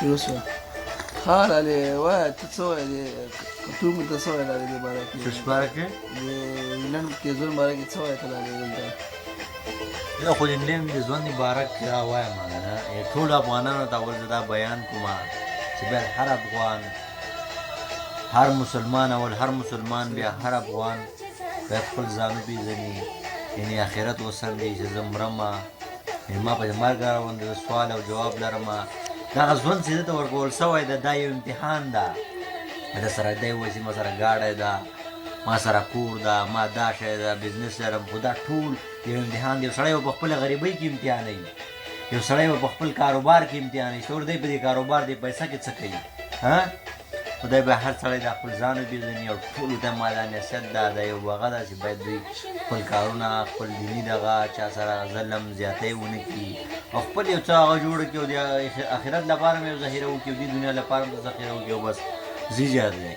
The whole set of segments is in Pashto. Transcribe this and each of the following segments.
شروع شو. ښه لالی، وایه ته څه وایې؟ د کتونکو ته څه وایې لالی دې باره کې؟ څه باره کې؟ د انګلنډ کې ژوند باره کې څه وایې ته لالی دلته؟ زه خو د انګلنډ د ژوند باره کې دا وایم که نه، ټولو افغانانو ته اول زه دا بیان کوم چې باید هر افغان، هر مسلمان، اول هر مسلمان بیا هر افغان باید خپل ځان وپېژني، یعنې آخرت وسنجوي چې زه مرم، یعنې ما په مرګ روان دی، زه سوال او جواب لرم. دغه ژوند چې ده ته ورکول سوی ده، دا یو امتحان ده. ده سره دی وایي چې ما سره ګاډی ده، ما سره کور ده، ما دا شی ده، بزنس لرم، خو دا ټول یو امتحان دی. یو سړی به په خپله غریبۍ کې امتحانوي، یو سړی به په خپل کاروبار کې امتحانوي چې ور دی په دې کاروبار دې پیسه کې څه کوي. ها خدای به هر سړی دا خپل ځان وپېژني او ټولو ته ما دا نصیحت ده، دا یو هغه ده چې باید دوی خپل کارونه، خپل دیني دغه چا سره ظلم زیاتی ونه کړي او خپل یو څه هغه جوړ کړي او د آخرت لپاره هم یو ذخیره وکړي او د دنیا لپاره هم ذخیره وکړي او بس زی زیات دی.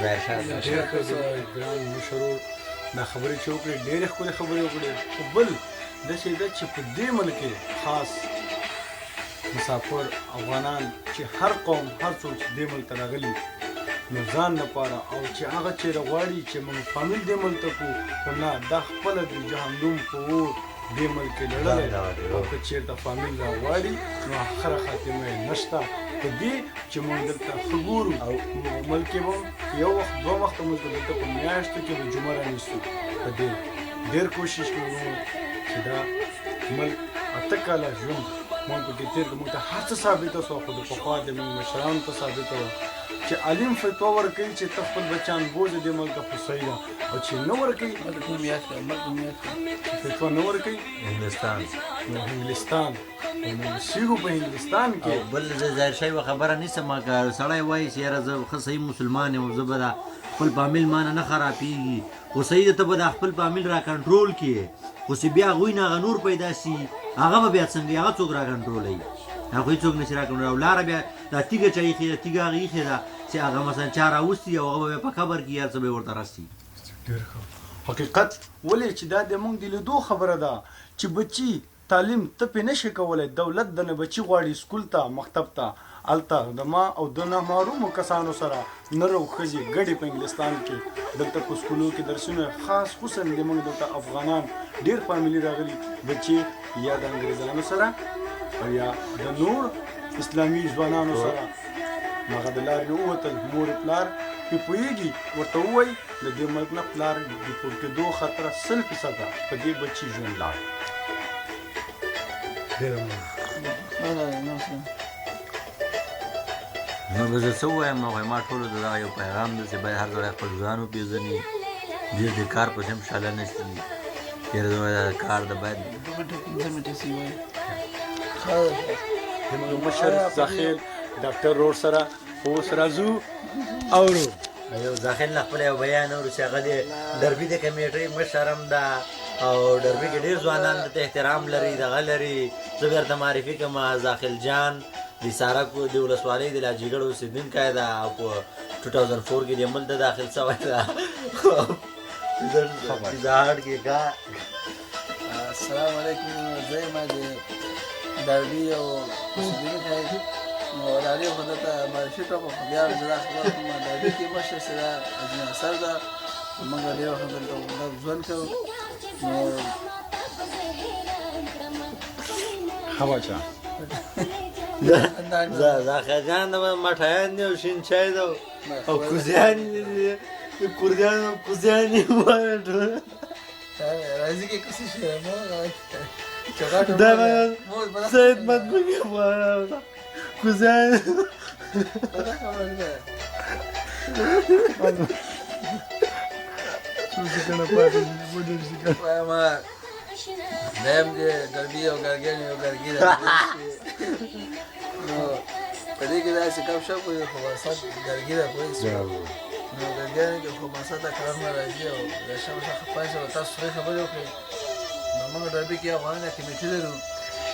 ظاهر شاه ډېر ښه ګران مشر ورور دا خبرې چې وکړې، ډېرې ښکلې خبرې وکړې. خو بل داسې ده چې په دې ملک کې خاص مسافر افغانان چې هر قوم هر څوک چې دې ملک ته راغلي نو ځان لپاره او چې هغه چیرې غواړي چې موږ فامیل دې ملک ته کو، خو نه دا خپله د جهنم په اور دې ملک کې لړلی او که چیرته فامیل را غواړي نو اخره خاتمه یې نشته. په دې چې موږ دلته ښه ګورو او ملک کې به یو وخت دوه وخته موږ دلته په میاشتو کې به جمعه رانیسو. په دې ډېر کوشش کوو چې دا ملک 8 کاله ژوند موږ پکې تېر کړو، موږ ته هر څه ثابته سوه، خو د پخوا د موږ مشرانو ته ثابته وه چې عالم فتوا ورکوي چې ته خپل بچیان بوځه دې ملک ته، خو صحیح ده، او چې نه ورکوي ملک نوم یاد کړه، ملک نوم یاد کړه. چې فتوا نه ورکوي انګلستان. نو انګلستان نو اوسېږو په انګلستان کې. او بل زه ظاهر شاه یوه خبره نیسم، که سړی وایي چې یاره زه ښه صحیح مسلمان یم، زه به دا خپل فامیل مانه نه خرابېږي، خو صحیح ده، ته به دا خپل فامیل را کنټرول کړې، خو چې بیا هغوی نه هغه نور پیدا سي، هغه به بیا څنګه، هغه څوک را کنټرولوي؟ هغه هېڅوک نشي را کنټرول. او لاره بیا دا تیږه چا ایښې ده، تیږه هغه ایښې ده چې هغه مثلا چا راوستي او هغه به بیا په قبر کې هر څه به یې ورته رسي. ډېر ښه حقیقت. ولې چې دا د موږ د لیدو خبره ده چې بچي تعلیم ته پې نشي کولی، دولت د نه بچي غواړي سکول ته، مکتب ته، هلته د ما او د نامعلومو کسانو سره نر او ښځې ګډې په انګلستان کې دلته په سکولو کې درسونه، خاص خصوصا د موږ دلته افغانان ډېر فامیلي راغلي، بچي یا د انګریزانو سره او یا د نور اسلامي ځوانانو سره هغه د لارې نه ووتل. مور پلار پې پوهېږي، ورته ووایي د دې ملک نه پلار deport کېدو خطر 100% په دې بچي ژوند لاړ. ډېره مننه. نو به زه څه ووایم؟ خو ما ټولو ته دغه یو پیغام دی چې باید هر سړی خپل ځان وپېژني، ډېر د کار پسې هم شاله نه شي، ډېر دا کار د باید 2 منټه 5 منټه سی وایي. زموږ مشر زاخیل ډاکټر رور سره اوس راځو اورو. یو زاخیل نه خپل یو بیان اورو چې هغه د ډربي د کمیټې مشر هم ده او ډربي کې ډېر ځوانان ته احترام لري، دغه لري. زه به درته معرفي کوم، زاخیل جان د سارک د ولسوالۍ د لاجیګړ اوسېدونکی ده او په 2004 کې د ملک ته داخل شوی ده. پیزا کې کا. السلام علیکم، زه یم د ډربي یو اوسېدونکی. نو لالی خو درته معرفي کړم، خو بیا زه دا خبره کوم، ډربي کې مشر چې ده حاجي ناصر ده. موږ ډېر وخت دلته ژوند کوو نو ښه باچا. زاخیل جان د مټایان دی او شین چای ده او کوزیان دي، کوردیان او کوزیان دي. راځي کې کوشش مو چې غټ دا سید مدبګي کوزیان. دا خبره ده. څو سکنه پاتې دي؟ وډیر سکنه. وایم دیم د ډربي او ګرګین یو ګرګي ده. نو په دې کې داسې کم شپ وي، خو بس ګرګي ده، پوه شو. نو ګرګیانو کې خو مساته کارونه راځي او د شم څخه پاتې شو. تاسو سره خبرې وکړئ. نو موږ ډربي کې افغانانو کمیټه لرو،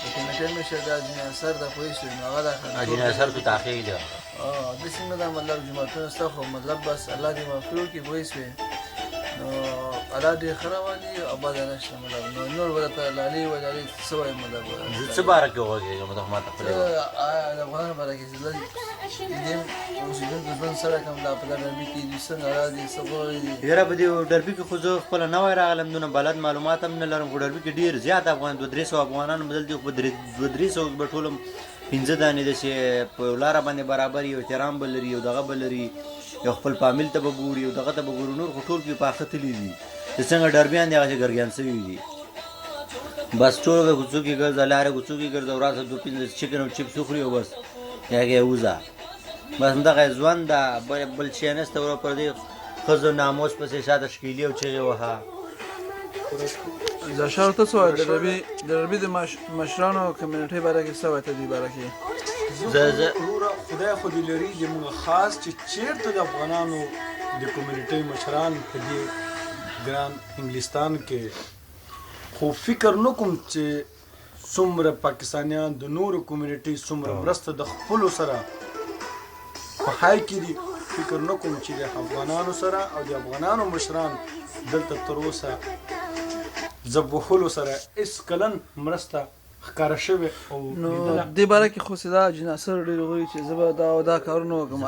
د کمیټې مشر د حاجي ناصر ده، پوه شو. نو هغه د حاجي ناصر تو تاخیل ده. داسې نه ده، مطلب جوماتونه شته، خو مطلب بس الله دې معافي وکړي، پوه شوې. نو حالات ډېر ښه روان دي او بده نشته مطلب. نو نور به درته لالي و لالي څه وایم مطلب. زه څه باره کې وغږېږم؟ ته خو ماته خپلې د افغانانو باره کې چې دې اوسېدونکو ژوند سره کوم دا په دا ډربي کې دي، څنګه حالات دي، څه غوړي دي؟ یاره په دې ډربي کې خو زه خپله نوی راغلم، دونه بلد معلومات هم نه لرم، خو ډربي کې ډېر زیات افغان، 200-300 افغانان بدل دي، خو په 200-300 کې به ټول هم پنځه دانې داسې په یو لاره باندې برابر یو احترام به لري، یو دغه به لري، یو خپل فامیل ته به ګوري، یو دغه ته به ګوري. نور خو ټول پرې پاخه تللي دي چې څنګه ډربیان دي هغسې ګرګیان سوي دي. بس ټول به کوڅو کې ګرځه، لارې کوڅو کې ګرځه، وراسه دوه پنځه چکن او چپس وخوري او بس هغې وځه، بس همدغه یې ژوند ده، بل شی نشته. ورو پر دې ښځو ناموس پسې شاته ښکېلي او چغې وهه. زرشار ته څه وایې؟ د ډربي د مشرانو کمیونټۍ باره کې څه وایې ته دې باره کې؟ زه وروره خدای خو دې لري د موږ خاص چې چېرته د افغانانو د کمیونټۍ مشران په دې ګران انګلستان کې، خو فکر نه کوم چې څومره پاکستانیان د نورو کمیونټۍ څومره مرسته د خپلو سره په حال کې دي. فکر نه کوم چې د افغانانو سره او د افغانانو مشران دلته تر اوسه ځب وهلو سره هېڅ کلن مرسته ښکاره شوې او نو لیدله. دې باره کې خو سیدا حاجي ناصر ډېر غوري چې زه به دا او دا کارونه وکړم.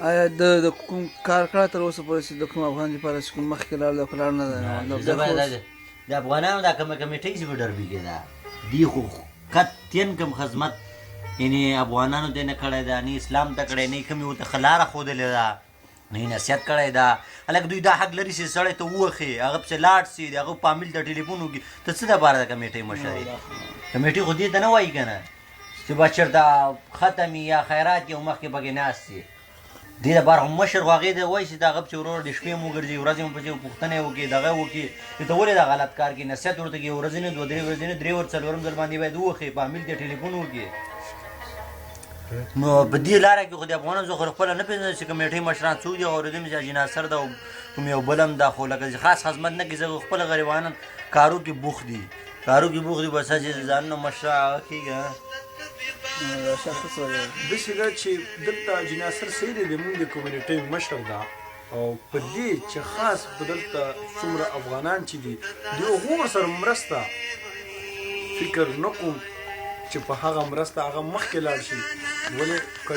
آیا د کوم کار کړه تر اوسه پورې چې د کوم افغان لپاره چې کوم مخکې لاړ دی، لاړ نه دی؟ زه باید د افغانانو دا کومه کمیټه چې په ډربي کې ده، دی خو قطعاً کوم خدمت یعنی افغانانو ته نه کړی ده، نه اسلام ته کړی، نه یې کومې ورته ښه لاره ښودلې ده، نه یې نصیحت کړی ده. هلک دوی دا حق لري چې سړی ته ووښي، هغه پسې لاړ سي، د هغه فامیل ته ټلیفون وکړي. ته څه دپاره د کمیټې مشر یې؟ کمیټې خو دې ته نه وایي که نه چې به چېرته ختم یا خیرات یې او مخکې پکې ناست یې. دې دپاره خو مشر خو هغې ته وایي چې د هغه پسې ورور د شپې هم وګرځي، ورځې هم پسې پوښتنه یې وکړي، دغه وکړي چې ته ولې دا غلط کار کوې، نصیحت ورته کوي. ورځې نه، دوه درې ورځې نه، درې ورځې څلورم ځل باندې باید ووښي، فامیل ته ټلیفون وکړي. نو په دې لاره کې خو د افغانانو زه خو خپله نه پېژنم چې کمیټې مشران څوک دي. اورېدم چې حاجي ناصر ده او کوم یو بل هم ده، خو لکه چې خاص خدمت نه کوي، ځکه خپله غریبانان کارو کې بوخت دي، کارو کې بوخت دي، بس هسې ځانونه مشره هغه کېږي. داسې ده چې دلته حاجي ناصر صحیح دی، د موږ د کمیونټۍ مشر ده، او په دې چې خاص په دلته څومره افغانان چې دي د هغو ورسره مرسته فکر نه کوم چې په هغه مرسته هغه مخکې لاړ شي، ولې که